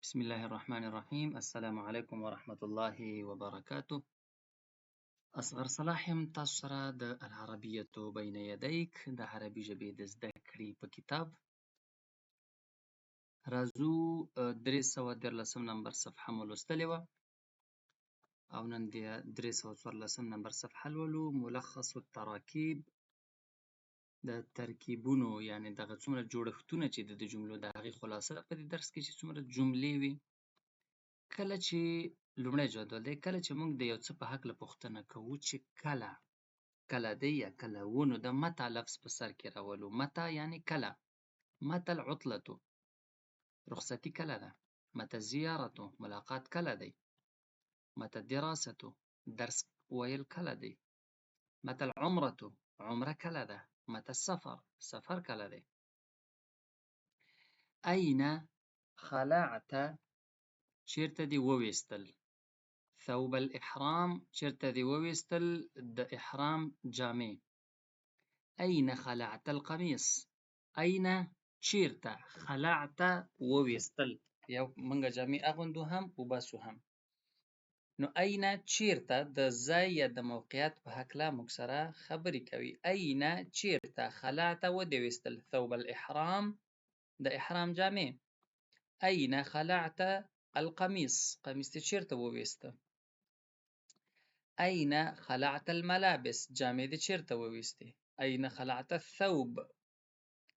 بسم الله الرحمن الرحیم. السلام علیکم ورحمة الله وبرکاته. اصغر صلاح یم، تاسو سره د العربیة بین یدیک د عربي ژبې د زده کړې په کتاب راځو. 313 نمبر صفحه مو لوستلې وه او نن د 314 نمبر صفحه لولو. ملخص التراکیب، د ترکیبونو یعنې دغه څومره جوړښتونه چې د جملو د هغې خلاصه ده په دې درس کې چې څومره جملې وي. کله چې لومړی جدول دی، کله چې موږ د یو څه په هکله پوښتنه کوو چې کله کله دی یا کله و، نو د متى لفظ په سر کې راولو. متى یعنې کله. متى العطلة، رخصتي کله ده. متى الزیارة، ملاقات کله دی. متى الدراسة، درس ویل کله دی. متى العمرة، عمره کله ده. متى السفر، سفر کله دی. أين خلعت، چیرته دې وویستل. ثوب الإحرام، چیرته دې وویستل د احرام جامې. أين خلعت القميص، أين چیرته، خلعت وویستل، یو موږ جامې اغوندو هم وباسو هم. نو أين چیرته د ځای یا د موقعیت په هکله موږ سره خبرې کوي. أين چیرته، خلعت ودې ویستل، ثوب الإحرام د احرام جامې. أين خلعت القميص، قمیص دې چیرته وویسته. أين خلعت الملابس، جامې دې چیرته وویستې. أين خلعت الثوب،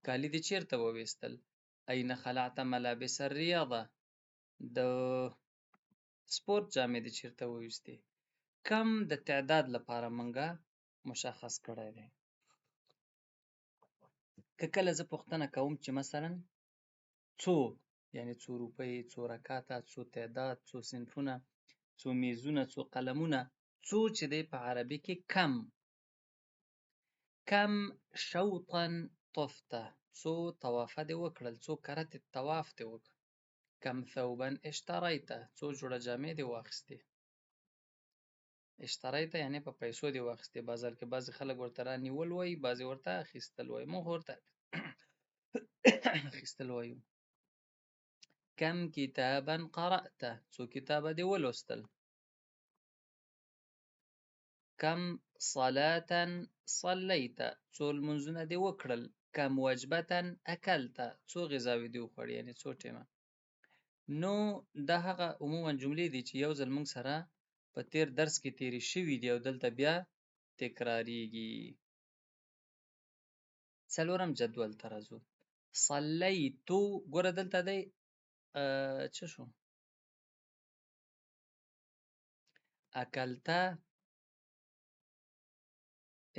کالي دې چیرته وویستل. أين خلعت ملابس الرياضة، د سپورت جامې دې چیرته وویستې. کم د تعداد لپاره مونږه مشخص کړی دی. که کله زه پوښتنه کوم چې مثلا څو، یعنی څو روپۍ، څو رکاته، څو تعداد، څو صنفونه، څو میزونه، څو قلمونه، څو چې دی په عربي کې کم. کم شوطا طفته، څو طوافه دې وکړل، څو کرتې طواف دې وکړ. کم ثوبا اشتریته، څو جوړه جامې دې واخیستې. اشتریته یعنې په پیسو دې واخیستې. بازار کې بعضې خلک ورته رانیول وایي، بعضې ورته اخیستل وایي، موږ ورته اخیستل وایو. کم کتابا قرأت، څو کتابه دې ولوستل. کم صلاة صلیت، څو لمونځونه دې وکړل. کم وجبة اکلت، څو غذاوې دې وخوړې، یعنې څو ټیمه. نو دا هغه عموما جملې دي چې یو ځل موږ سره په تیر درس کې تیرې شوي دي او دلته بیا تکراریږي. څلورم جدول ته راځو. صلیتو، ګوره دلته دی څه شو، اکلت،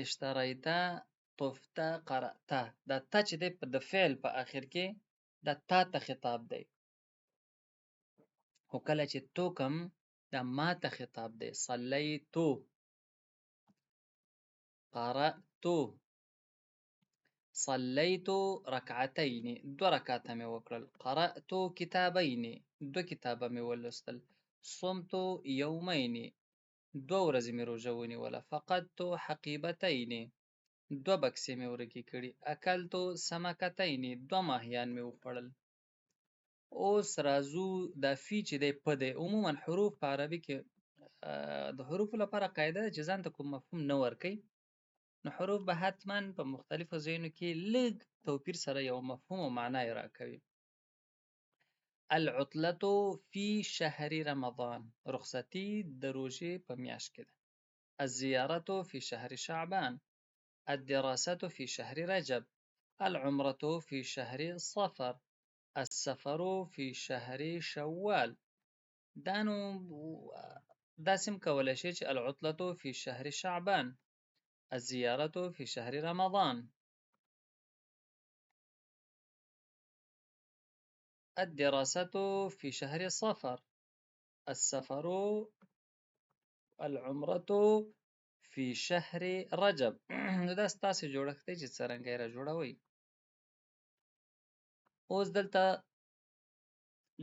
اشتریت، طفت، قرأت. دا تا چې دی د فعل په آخر کې دا تا ته خطاب دی، خو کله چې تو کم دا ما ته خطاب دی. صلیتو، قرأتو، صلیتو رکعتین، دوه رکعته مې وکړل. قرأتو کتابین، دوه کتابه مې ولوستل. صمتو یومین، دوه ورځې مې روژه ونیوله. فقدتو حقیبتین، دوه بکسې مې ورکې کړي. اکلتو سمکتین، دوه ماهیان مې وخوړل. اوس راځو دا فی چې دی په دی. عموما حروف په عربي کې د حروفو لپاره قاعده ده چې ځان ته کوم مفهوم نه ورکوي، نو حروف به حتما په مختلفو ځایونو کې لږ توپیر سره یو مفهوم او معنا یې راکوي. العطلة فی شهر رمضان، رخصتي د روژې په میاشت کې ده. الزیارة فی شهر شعبان، الدراسة فی شهر رجب، العمرة فی شهر صفر، السفر فی شهر شوال. دا نو داسې هم کولی شي چې العطلة فی شهر شعبان، الزیارة فی شهر رمضان، الدراسة فی شهر صفر، السفر، العمرة فی شهر رجب. نو دا ستاسې جوړښت دی چې څرنګه یې را جوړوئ. اوس دلته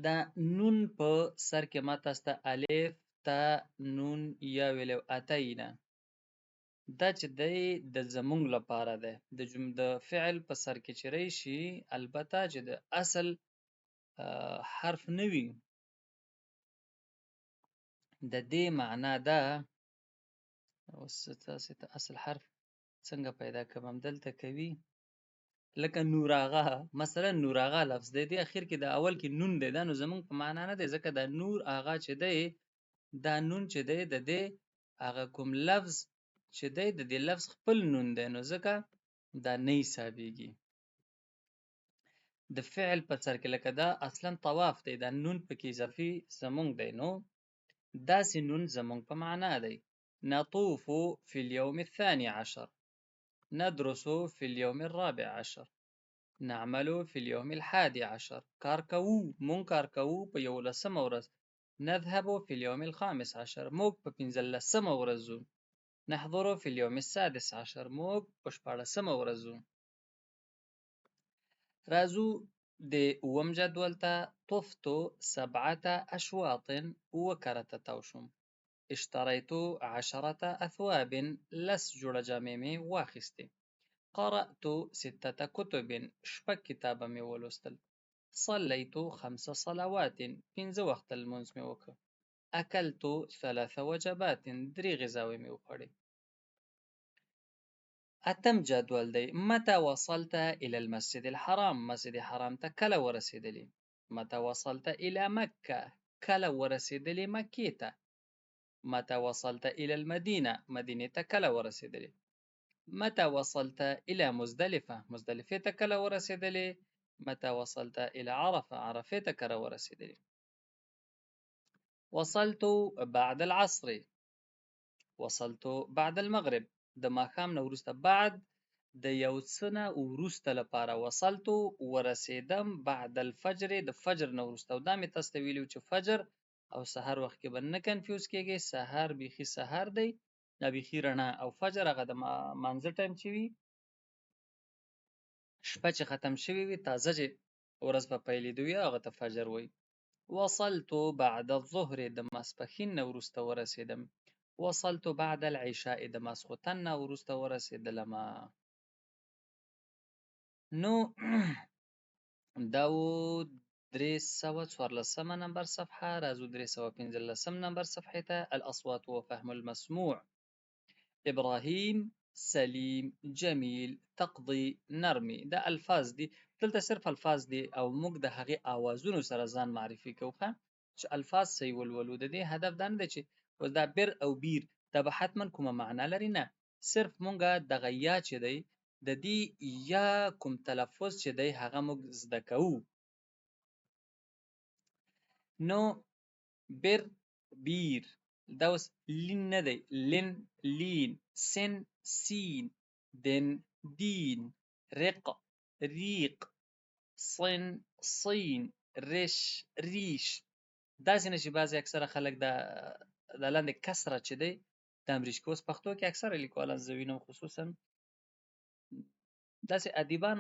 دا نون په سر کې ما تاسو ته الف تا نون یا ویلی و، اتینا. دا چې دی د زمونږ لپاره دی، د فعل په سر کې چې راشي، البته چې د اصل حرف نه وي، د دې معنا دا، اوس تاسې ته اصل حرف څنګه پیدا کړم، همدلته کوي لکه نوراغا، مثلا نوراغا لفظ دی، دې اخر کې د اول کې نون دی، دا نو زمونږ په معنا نه دی، ځکه دا نور آغا چې دی، دا نون چې دی د دې هغه کوم لفظ چې دی د دې لفظ خپل نون دی، نو ځکه دا نه حسابېږي. د فعل په سر کې لکه دا اصلا طواف دی، دا نون پکې اضافي زمونږ دی، نو داسې نون زمونږ په معنا دی. نطوف في اليوم الثاني عشر، ندرس في اليوم الرابع عشر، نعمل في اليوم الحادي عشر، کار کوو، مونږ کار کوو په یولسمه ورځ. نذهب في اليوم الخامس عشر، موږ په پنځلسمه ورځ ځو. نحضر في اليوم السادس عشر، موږ په شپاړسمه ورځ ځو. راځو د اووم جدول ته. طفت سبعة أشواط، اووه کرته تاو شوم. اشتريت عشرة أثواب، لس جوړه جامې مې واخیستې. قرأت ستة كتب، شپږ کتابه مې ولوستل. صليت خمس صلوات، پنځه وخته لمونځ مې وکړ. أكلت ثلاث وجبات، درې غذاوې مې وخوړې. اتم جدول دی. متى وصلت إلى المسجد الحرام، مسجد حرام ته کله ورسېدلې؟ متى وصلت إلى مکه، کله ورسېدلې مکې ته؟ متى وصلت إلى المدينة، مدینې ته کله ورسېدلې؟ متى وصلت إلى مزدلفة، مزدلفې ته کله ورسېدلې؟ متى وصلت إلى عرفة، عرفې ته کله ورسېدلې؟ وصلت بعد العصر، وصلت بعد المغرب، د ماښام نه وروسته، بعد د یو څه نه وروسته لپاره. وصلت ورسېدم، بعد الفجر د فجر نه وروسته. او دا مې تاسو ته ویلي چې فجر او سحر وخت کې به نه confuse کېږئ، سحر بیخي سحر دی، دا بیخي رڼا، او فجر هغه د مانځه ټایم چې وي، شپه چې ختم شوې وي، تازه چې ورځ په پیلېدو وي، هغه ته فجر وایي. وصلت بعد الظهر، د ماسپښین نه وروسته ورسېدم. وصلت بعد العشاء، د ماسخوتن نه وروسته ورسېدلم. نو دا و 314 نمبر صفحه. راځو 315 نمبر صفحې ته. الاصوات وفهم المسموع. ابراهیم، سلیم، جمیل، تقضي، نرمي، دا الفاظ دي. دلته صرف الفاظ دي او موږ د هغې آوازونو سره ځان معرفي کوو، ښه چې الفاظ صحیح ولولو. د دې هدف دا نه دی چې اوس دا بر او بیر دا به حتما کومه معنا لري، نه، صرف موږ دغه یا چې دی د دې یا کوم تلفظ چې دی هغه موږ زده کوو. نو بر بیر دا اوس لین نه دی، لین لین، سن سین، دن دین، رق ریق، صن صین، رش ریش. داسې نه چې بعضې اکثره خلک دا دا لاندې کسره چې دی دا هم ریش کوي. اوس پښتو کې اکثره لیکوالان زه وینم، خصوصا داسې ادیبان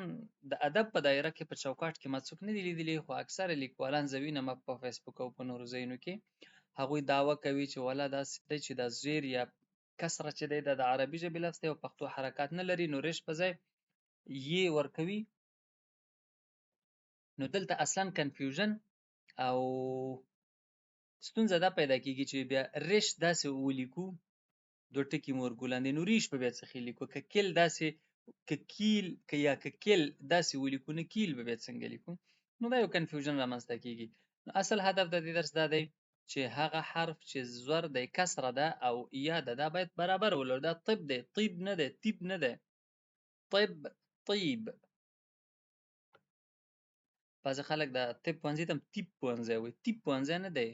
د ادب په دایره کې په چوکاټ کې ما څوک نه دي لیدلي، خو اکثره لیکوالان زه وینم په فیسبوک او په نورو ځایونو کې هغوی دعوه کوي چې ولا داسې دی چې دا زیر یا کسره چې دی دا د عربي ژبې لفظ دی او پښتو حرکات نه لري، نو ریش په ځای یې ورکوي. نو دلته اصلا confusion او ستونزه دا پیدا کیږي چې بیا ریش داسې ولیکو، دوه ټکي مو ورکو لاندې، نو ریش به بیا څه لیکو؟ که کل داسې، که کیل، که یا که کل داسې ولیکو، نو کیل به بیا څنګه لیکو؟ نو دا یو confusion رامنځته کیږي. نو اصل هدف د دې درس دا دی چې هغه حرف چې زور دی، کسره ده او یا ده، دا باید برابر ولرو. دا طب دی، طیب نه دی، طیب نه دی، طب طیب. بعضې خلک د طب پوهنځي ته هم طیب پوهنځی وایي، طیب پوهنځی نه دی،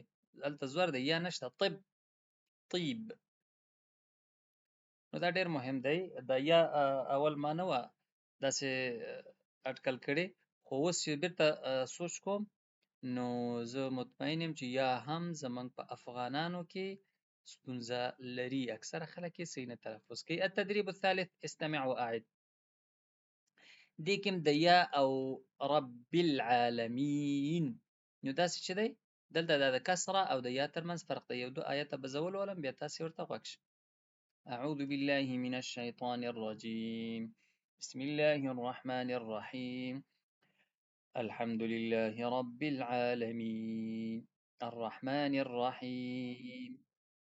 هلته زور دی، یا نشته، طب طیب. نو دا ډېر مهم دی. دا یا اول ما نه وه داسې اټکل کړې، خو اوس چې بېرته سوچ کوم نو زه مطمئن یم چې یا هم زموږ په افغانانو کې ستونزه لري، اکثره خلک یې صحیح نه تلفظ کوي. التدريب الثالث استمع وأعد. دې کې هم د یا او رب العالمین، نو داسې چې دی دلته دا د کسره او د یا ترمنځ فرق دی. یو دوه آیته به زه ولولم، بیا تاسې ورته غوږ شئ. أعوذ بالله من الشيطان الرجيم، بسم الله الرحمن الرحيم، الحمد لله رب العالمين، الرحمن الرحيم.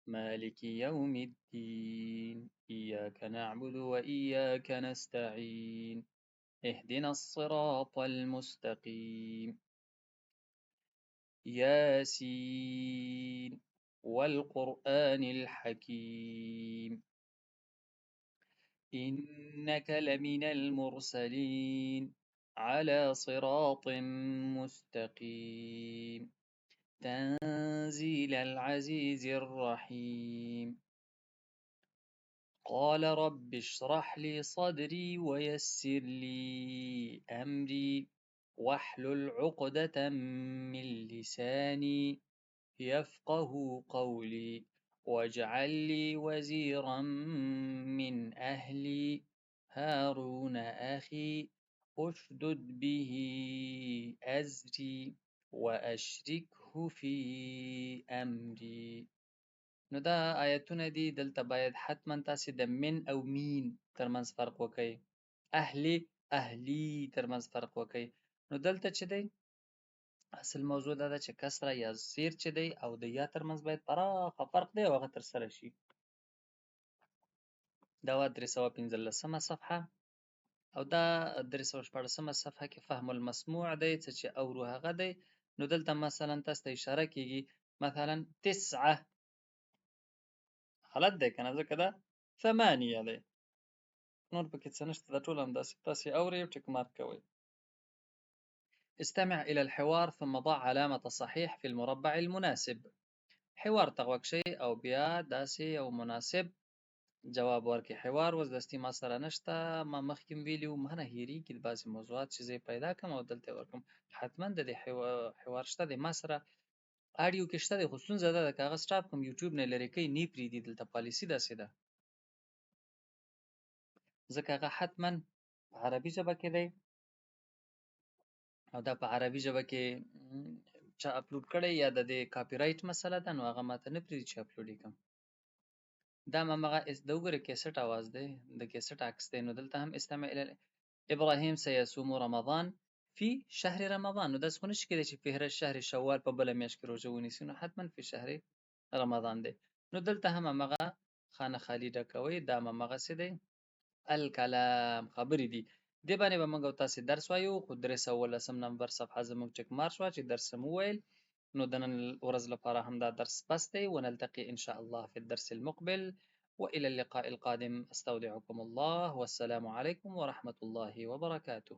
مالك يوم الدين إياك نعبد وإياك نستعين اهدنا الصراط المستقيم ياسين والقرآن الحكيم إنك لمن المرسلين على صراط مستقيم تنزيل العزيز الرحيم قال رب اشرح لي صدري ويسر لي أمري واحلل عقدة من لساني يفقه قولي واجعل لي وزيرا من أهلي هارون أخي اشدد به أزري وأشركه في أمري. نو دا آیتونه دي، دلته باید حتما تاسې د من او مین ترمنځ فرق وکئ، اهلی اهلی ترمنځ فرق وکئ. نو دلته چې دی اصل موضوع دا ده چې کسره یا زیر چې دی او د یا ترمنځ باید پراخه فرق دی او هغه ترسره شي. دا وه 315 صفحه. او دا 316 صفحه کې فهم المسموع دی، څه چې اورو هغه دی. نو دلته مثلا تاسو ته اشاره کیږي، مثلا 9 غلط دی که نه، ځکه دا 8 دی، نور پکې څه نشته، دا ټول همداسې تاسې اورئ او ټیک مارک کوئ. استمع إلى الحوار ثم ضع علامة صحيح في المربع المناسب. حوار ته غوږ شئ او بیا داسې یو مناسب جواب ورکړئ. حوار اوس دستي ما سره نشته، ما مخکې هم ویلي وو، ما نه هېرېږي بعضې موضوعات چې زه یې پیدا کړم او دلته یې ورکړم. حتما د دې حوار شته دی، ما سره اډیو کې شته دی، خو ستونزه دا ده که هغه سټاپ کړم یوټیوب نه لرې کوي، نه یې پرېږدي، دلته پالیسي داسې ده، ځکه هغه حتما په عربي ژبه کې دی او دا په عربي ژبه کې چا اپلوډ کړی یا د دې کاپي رایټ مسله ده، نو هغه ماته نه پرېږدي چې اپلوډ یې کړم. دا هماغه د وګوره کیسټ اواز دی، د کیسټ عکس دی. نو دلته هم استمع الی ابراهیم سیصوم رمضان فی شهر رمضان. نو داسې خو نشي کېدای چې فی شهر شوال په بله میاشت کې روژه ونیسي، نو حتما فی شهر رمضان دی. نو دلته هم هماغه خانه خالي ډکوئ، دا هم هماغسې دی. الکلام خبرې دي، دې باندې به موږ او تاسې درس وایو، خو 310 نمبر صفحه زموږ چک مار شوه چې درس مو وویل. نو د نن ورځ لپاره همدا درس بس دی. ونلتقي إن شاء الله في الدرس المقبل، وإلى اللقاء القادم، أستودعكم الله، والسلام عليكم ورحمة الله وبركاته.